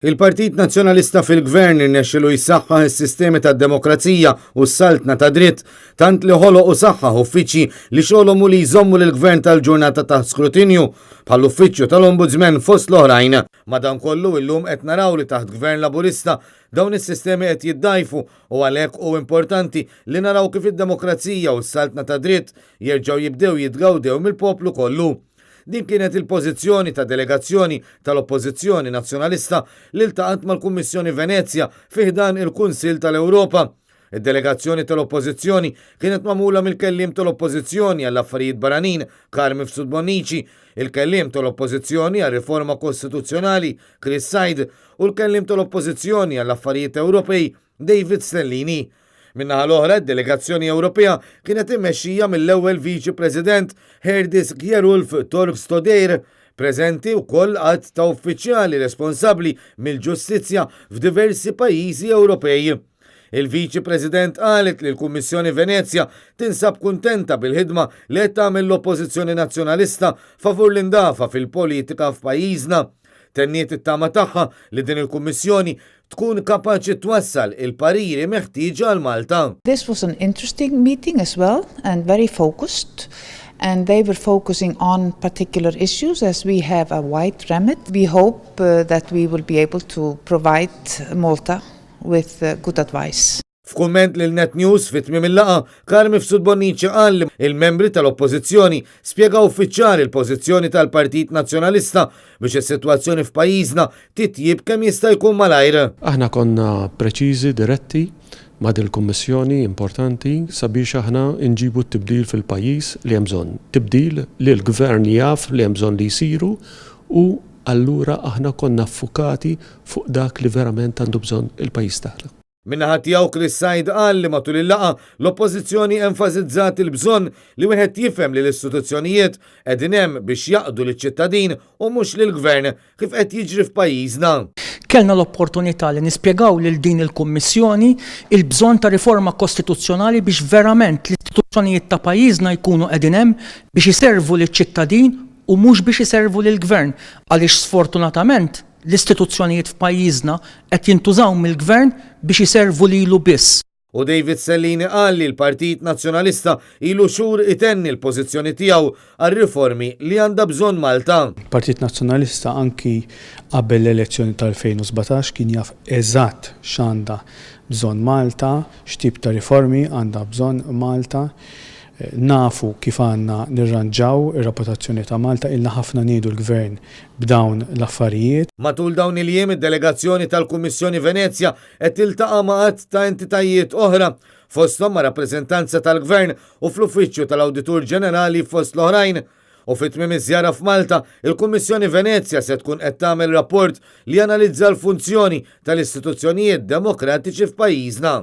Il-Partit Nazzjonalista fil-Gvern irnexxielu jsaħħaħ is-sistemi tad-demokrazija u s-saltna ta' dritt, tant li ħoloq u saħħaħ uffiċċji li xogħolhom hu li jżommu lill-Gvern tal-ġurnata taħt skrutinju, bħall-Uffiċċju tal-Ombudsman fost l-oħrajn. Madankollu illum qed naraw li taħt Gvern Laburista dawn is-sistemi qed jiddgħajfu u għalhekk hu importanti li naraw kif id-demokrazija u s-saltna ta' dritt jerġgħu jibdew jitgawdew mill-poplu kollu. Din kienet il-pożizzjoni ta' delegazzjoni tal-Oppożizzjoni Nazzjonalista li ltaqgħet mal-Kummissjoni Venezja fi ħdan il-Kunsill tal-Ewropa. Id-delegazzjoni tal-Oppożizzjoni kienet magħmula mill-Kelliem tal-Oppożizzjoni għall-Affarijiet Barranin, Carm Mifsud Bonnici, il-Kelliem tal-Oppożizzjoni għar-Riforma Kostituzzjonali, Chris Said, u l-Kelliem tal-Oppożizzjoni għall-Affarijiet Ewropej, David Stellini. Min-naħa l-oħra, d-delegazzjoni Ewropea kienet immexxija mill-ewwel Viċi President Herdis Kjerulf Torgstodeir, preżenti wkoll għadd ta' uffiċjali responsabbli mill-ġustizzja f'diversi pajjiżi Ewropej. Il-Viċi President qalet li l-Kummissjoni Venezja tinsab kuntenta bil-ħidma li qed tagħmel l-Oppożizzjoni Nazzjonalista favur l-indafa fil-politika f'pajjiżna. Tenniet it-tama tagħha li din il-Kummissjoni tkun kapaċi twassal il-pariri meħtieġa għal Malta. This was an interesting meeting as well and very focused and they were focusing on particular issues as we have a wide remit. We hope that we will be able to provide Malta with good advice. F'kumment lil Net News fi tmiem il-laqgħa, Carm Mifsud Bonnici qal li il-membri tal-Oppożizzjoni spjegaw fiċ-ċar il-pożizzjoni tal-Partit Nazzjonalista biex is-sitwazzjoni f'pajjiżna titjieb kemm jista' jkun malajr. Aħna konna preċiżi, diretti ma' dil-Kummissjoni importanti sabiex aħna nġibu t-tibdil fil-pajjiż li hemm bżonn. Tibdil li l-Gvern jaf li hemm bżonn li jsiru u allura aħna konna ffukati fuq dak li verament għandu bżonn il-pajjiż tagħna. Min-naħa tiegħu Chris Said qal li matul il-laqgħa l-Oppożizzjoni enfasizzat il-bżonn li wieħed jifhem li l-istituzzjonijiet qegħdin hemm biex jaqdu liċ-ċittadin u mhux lill-Gvern kif qed jiġri f'pajjiżna. Kellna l-opportunità li nispjegaw lil din il-Kummissjoni il-bżonn ta' riforma kostituzzjonali biex verament l-istituzzjonijiet ta' pajjiżna jkunu qegħdin hemm biex iservu liċ-ċittadin u mhux biex iservu lill-Gvern għaliex sfortunatament L-istituzzjonijiet f'pajjiżna qed jintużaw mill-Gvern biex iservu lilu biss. U David Stellini qal li l-Partit Nazzjonalista ilu xhur itenni l-pożizzjoni tiegħu għar-riformi li għandha bżonn Malta. Il-Partit Nazzjonalista anki qabel l-elezzjoni tal-2017 kien jaf eżatt x'għandha bżonn Malta, x'tip ta' riformi għandha bżonn Malta. Nafu kif għandna nirranġaw ir-reputazzjoni ta' Malta, ilna ħafna ngħidu l-Gvern b'dawn l-affarijiet. Matul dawn il-jiem id-delegazzjoni tal-Kummissjoni Venezja qed tiltaqa' ma' għadd ta' entitajiet oħra, fosthom ma' rappreżentanza tal-Gvern u fl-Uffiċċju tal-Awditur Ġenerali fost l-oħrajn. U fi tmiem iż-żjara f'Malta, il-Kummissjoni Venezja se tkun qed tagħmel rapport li janalizza l-funzjoni tal-istituzzjonijiet demokratiċi f'pajjiżna.